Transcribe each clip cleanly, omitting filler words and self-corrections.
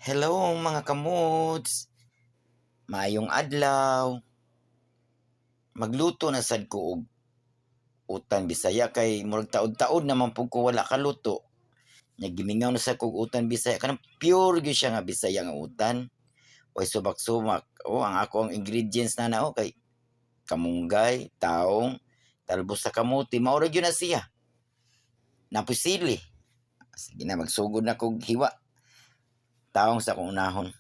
Hello mga kamods! Maayong adlaw. Magluto na sad ko og utan Bisaya kay murag taod-taod naman pud ko wala kaluto. Nya gimingaw na sad ko og utan Bisaya, kanang pure gyud siya nga Bisaya nga utan. Way subak-subak. Oh, ang ako ang ingredients na oh kay kamunggay, taong, talbos sa kamuti, mao ra gyud na siya. Napoy sili. Sige na, magsugod na kog hiwa. Taong sa akong unahon.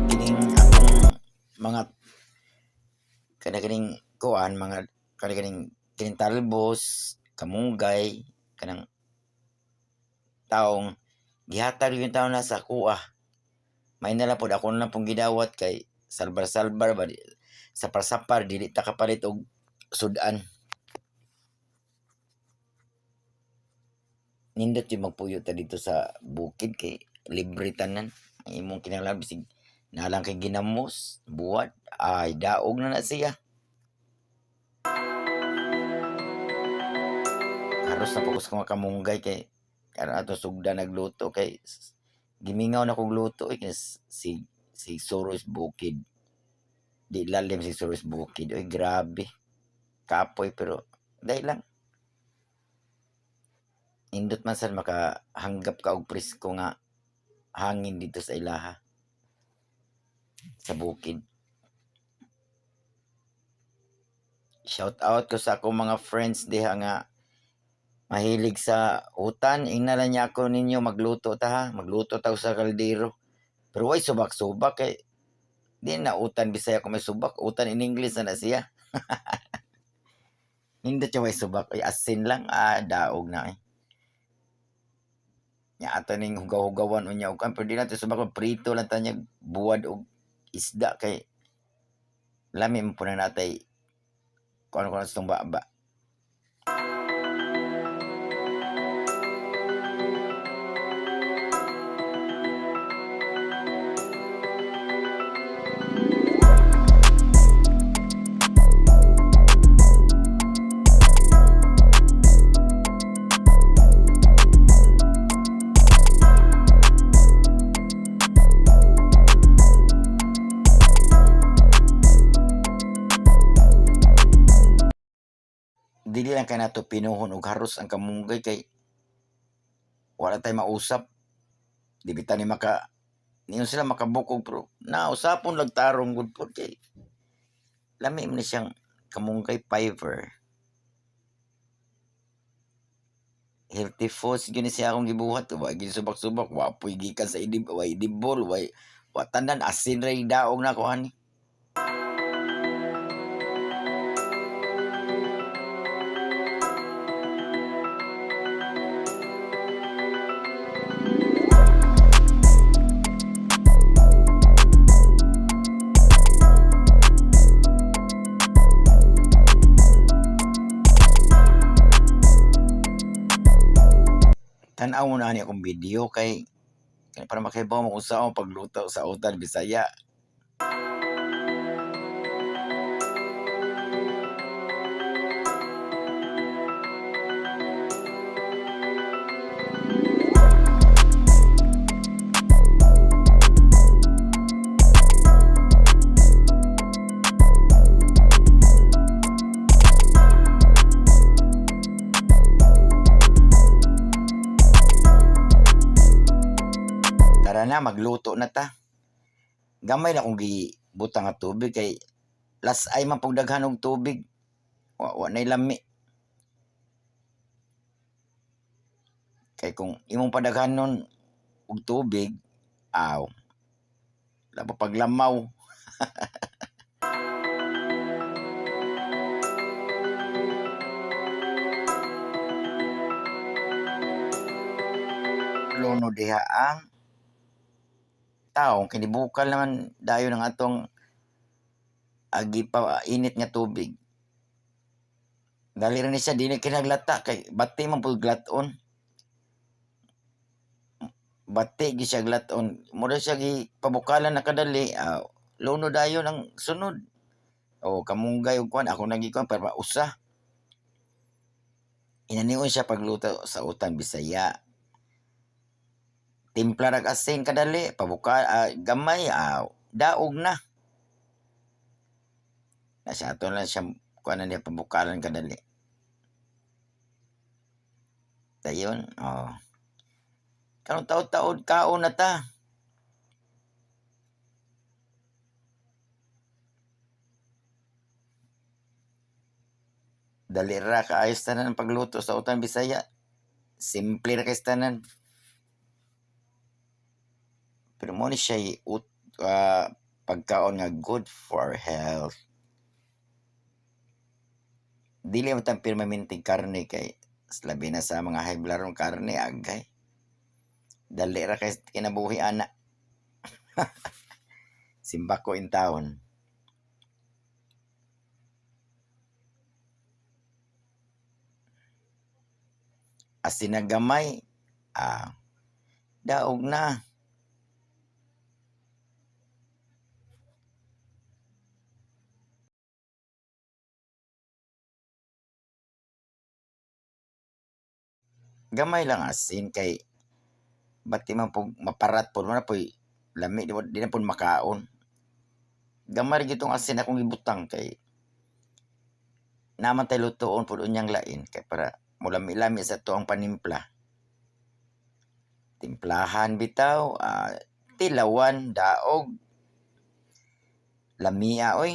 Kining akong mga kada kining kuan, mga kada kining kining talbos, kamunggay, kanang taong gihatag yung taon na sa kuha. May na lang pod ako na lang pong gidawat kay salbar-salbar ba sapar-sapar dili ta kapalit og sudan. Nindot yung magpuyo ta dito sa bukid kay libre tanan. Ang imong kinahanglan bisig nalang kay ginamos, buwat, ay daog na na siya. Haros na pugos ko nga kamunggay kay karon ato sugda nagluto kay gimingaw na kog luto eh, kay si Soros bukid. Di lalim si Soros bukid. Oy, grabe. Kapoy pero dai lang. Nindot man sad makahanggap ka og presko nga hangin dito sa ilaha. Sa bukid. Shout out ko sa akong mga friends diha nga mahilig sa utan. Ingna lang niya ako ninyo magluto ta ha. Magluto ta sa kaldero. Pero way subak-subak kay di na utan Bisaya kung may subak. Utan in English na na siya. Nindot siya way subak. Ay asin lang. Ah, daog na eh. Nya ato ning hugaw-hugawan unya og kan pero di nato subak, prito lang ta niya buwad og isda kay lami man po na natay kung ano sa ba. Dili lang kay nato pinuhon og haros ang kamunggay kay wala tay mausap. Di bitaw ni maka niyon sila makabukog pero nausapon lag tarong gud pod kay lami man ni siyang kamunggay fiber. Healthy foods gyud ni siya akong gibuhat, wa gyud subak-subak, wa poy gikan sa idib, wa idibol, wa wa tanan asin ra daog nako ani. Tan-aw mo na ani akong video kay para makahibaw mo kung saan pagluto sa utan Bisaya. Tara na, magluto na ta. Gamay na kong gibutang nga tubig kay las ay man pug daghan og tubig. Wa nay lami. Kay kung imong padaghanon og tubig, aw, labo paglamaw. Luno diha ang taong kinibukal naman dayon ang atong agi pa init nga tubig. Dali ra ni siya, dili kinaglata kay bati man pud glaton. Bati gyud siya glaton. Mura siya gi pabukalan na kadali, luno dayon ang sunod. O kamunggay og kuan ako nang gikuan para usa. Inanion siya pagluto sa utan Bisaya. Timpla rag asin kadali, pabuka gamay, daog na. Na siya ato lang siya kuan na niya pabukalan kadali. Dayon, oh. Karon taod-taod kaon na ta. Dali ra kaayos tanan ang pagluto sa utan Bisaya. Simple ra kay tanan. Pero mo ni siya pagkaon nga good for health. Dili man tang permanente karne kay labi na sa mga high blood karne agay. Dali ra kay kinabuhi ana. Simbako in town. Asin na gamay, daog na. Gamay lang asin kay bati man pug maparat pod man poy lami di na pud makaon. Gamay ra gyud tong asin akong gibutang kay naman tay lutoon pud unyang lain kay para mulami-lami sa tuang panimpla. Timplahan bitaw, tilawan, daog. Lamia oy.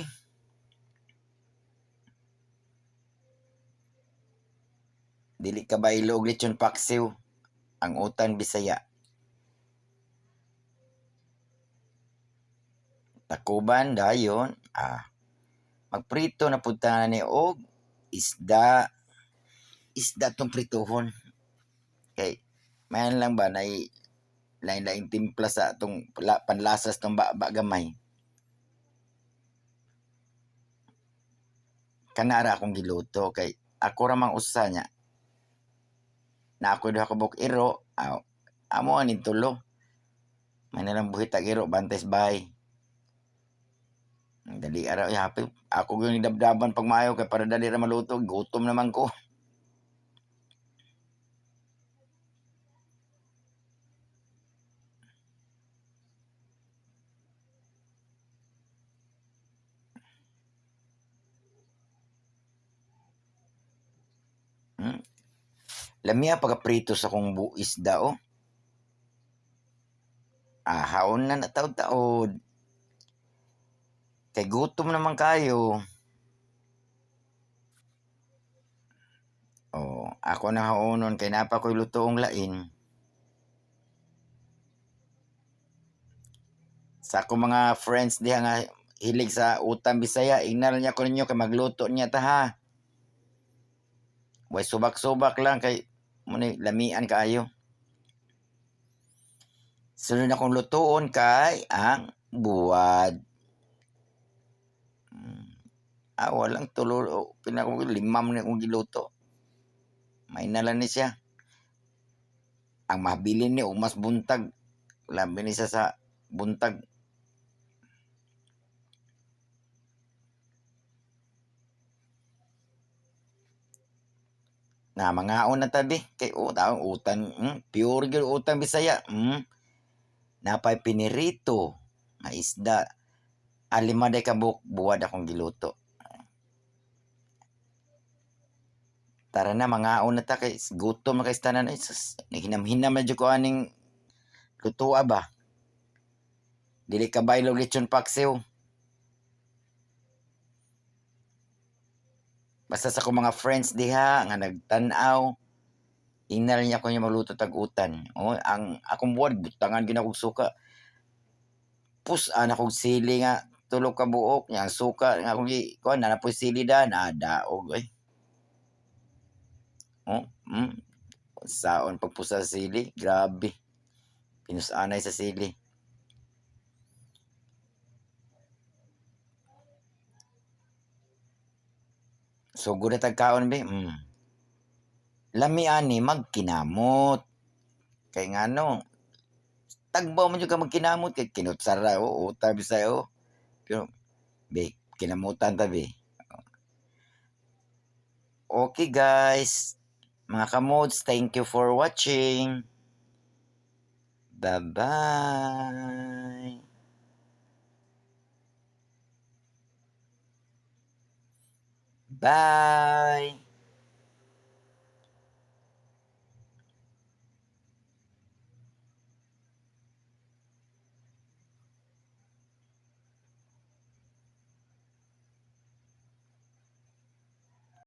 Dili ka baylo og lechon paksiw ang utan Bisaya. Takuban dayon, magprito na pud ta ni og isda. Isda tong prituhon. Kay mayan lang ba nay lain-laing timpla sa atong panlasas tong baba gamay. Kanara akong giluto kay ako ra mang usa niya. Na ako duha ka buok iro, amo aning tulo. May nalang buhit ag iro bantay sa bahay. Dali ara ay happy. Ako gyud dabdaban pag maayo kay para dali ra maluto, gutom naman ko. Lamia pagkaprito sa kong isda oh. Haon na taod-taod. Kay gutom naman kayo. Oh, ako na haonon kay napa ko'y lutoong lain. Sa akong mga friends diha nga hilig sa utan Bisaya, ingnar niya ko ninyo kay magluto niya ta ha. Way subak-subak lang kay muna lamian kaayo. Sunod akong lutoon kay ang buwad. Walang tulo. Pinako limam na akong giluto. May nala ni siya. Ang mabilin ni og mas buntag. Labi ni siya sa buntag. Na mangaon na tabi kay taong utan, pure gyud utang Bisaya. Napay pinirito nga isda. Lima day ka buok buwad akong giluto. Tara na mangaon na ta kay gutom na kay tanan. Ay, sus, naghinam-hinam na jud ko aning lutoa ba. Dili ka baylog lechon paksiw. Basta sa akong mga friends diha nga nagtan-aw, inal niya ko niya magluto tag utan. Oh, ang akong buwad butangan gyud akong suka. Pus-an akong sili nga tulo ka buok nya ang suka nga akong gi kuan na poy sili da na daog oy. Oh, saon pagpusa sili, grabe. Pinusanay sa sili. Sugod na tagkaon be. Lami ani magkinamot. Kay ngano, tagbaw man jud ka magkinamot kay kinutsara o uta bisaya o. Pero be kinamutan ta be. Okay guys, mga kamods, thank you for watching. Bye-bye. Bye.